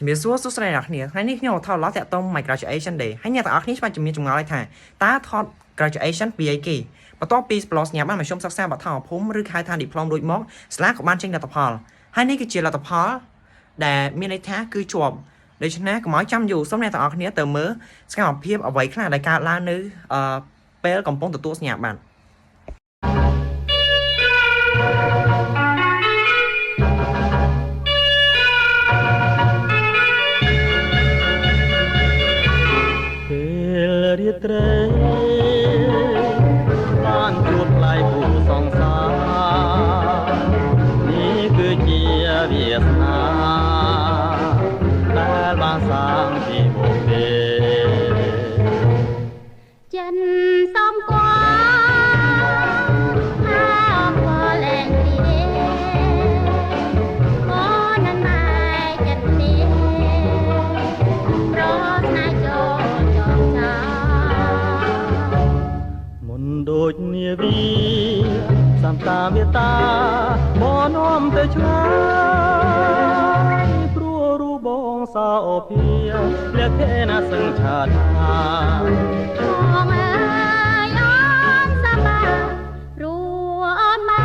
ជំរាបសួរសួស្តីអ្នកនរគ្នាថ្ងៃនេះខ្ញុំថតឡោះតាក់ទង my graduation day ហើយអ្នកទាំងអស់គ្នាច្បាស់ជាមានចម្ងល់ហើយថាតើថត graduation ពីអីគេបន្ទាប់ពីប្រឡងសញ្ញាបត្រមធ្យមសិក្សាបឋមភូមិឬហៅថា diploma រួចមកសាលាក៏បានចេញលទ្ធផលហើយនេះគឺជាលទ្ធផលដែលមានន័យថាគឺជាប់ដូច្នេះកុំឲ្យចាំយូរសូមអ្នកទាំងអស់គ្នាទៅមើលសកម្មភាពអ្វីខ្លះដែលកើតឡើងនៅអឺពេលកំពុងទទួលសញ្ញាបត្រ ពេលរាត្រីបានជួបថ្លៃគូសង្សារនេះគឺជាវាសនាដែលបានសាងពីបុព្វេ ចិនសំគល់ថាអបលែងទីអូននឹងម៉ែចិត្តនេះប្រស្នេហ៍ចូលចងចោ មុនដូចនាវីសំតាមេតាបនាំទៅឆ្ងាយព្រោះរូបបងសោភាលក្ខណៈសង្ឆាថា បងអើយអូនសប្បាយរួអូនមក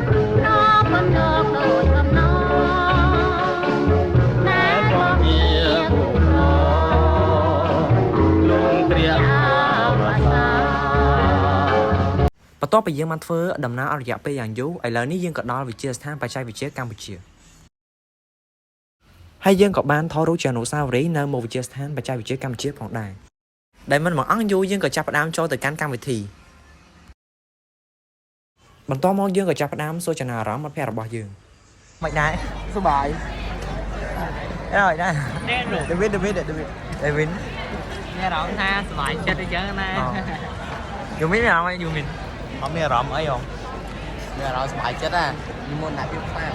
ប្រពន្ធលោកដូចកំណងណែបងជាគូប្រ លងត្រៀមអវសា បន្ទាប់ពីយើងបានធ្វើដំណើរអស់រយៈពេលយ៉ាងយូរឥឡូវនេះយើងក៏ដល់វិទ្យាស្ថានបច្ចេកវិទ្យាកម្ពុជាហើយយើងក៏បានថតរូបជាអនុស្សាវរីយ៍នៅមុខវិទ្យាស្ថានបច្ចេកវិទ្យាកម្ពុជាផងដែរដែលមិនមកអង្គយូរយើងក៏ចាប់ផ្ដើមចូលទៅកាន់កម្មវិធីបន្ទាប់មកយើងក៏ចាប់ផ្ដើមសួរចំណារអារម្មណ៍មិត្តភ័ក្តិរបស់យើងមិនដែរ សុបាយ អើយដែរ ដេវីតដេវីតដេវីត ដេវីន មានអារម្មណ៍ថាសប្បាយចិត្តអញ្ចឹងណា យូមីនមានអារម្មណ៍អីយូមីន អត់មានអារម្មណ៍អីហងមានអារម្មណ៍សុបាយចិត្តណាមុនណាភាពខ្លាំង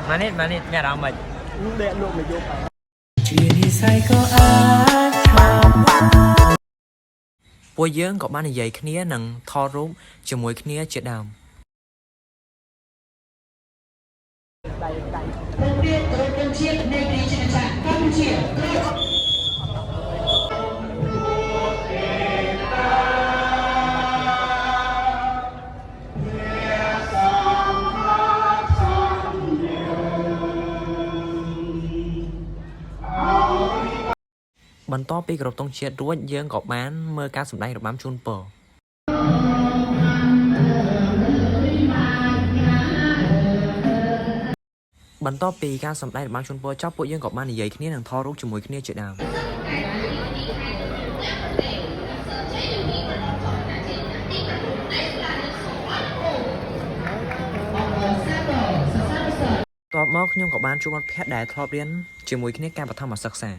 ម៉ានេះម៉ានេះមានអារម្មណ៍ម៉េច ពួកយើងក៏បាននិយាយគ្នានិងថតរូបជាមួយគ្នាជាដើម បន្ទាប់ពីគោរពទង់ជាតិរួចយើងក៏បានមើលការសម្ដែងរបាំជូនពរបន្ទាប់ពីការសម្ដែងរបាំជូនពរចប់ពួកយើងក៏បាននិយាយគ្នានិងថតរូបជាមួយគ្នាជាដើម តបមកខ្ញុំក៏បានជួបមិត្តភ័ក្តិដែលធ្លាប់រៀនជាមួយគ្នាកាលបឋមសិក្សា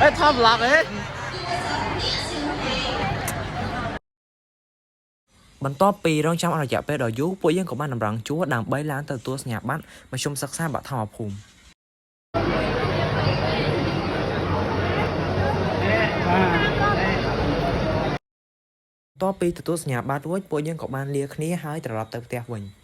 អេថតប្លុកអេ បន្ទាប់ពីរងចាំអស់រយៈពេលដ៏យូរពួកយើងក៏បានតម្រង់ជួរដើម្បីឡើងទៅទទួលសញ្ញាបត្រមធ្យមសិក្សាបឋមភូមិបន្ទាប់ពីទទួលសញ្ញាបត្ររួចពួកយើងក៏បានលាគ្នាហើយត្រឡប់ទៅផ្ទះវិញ។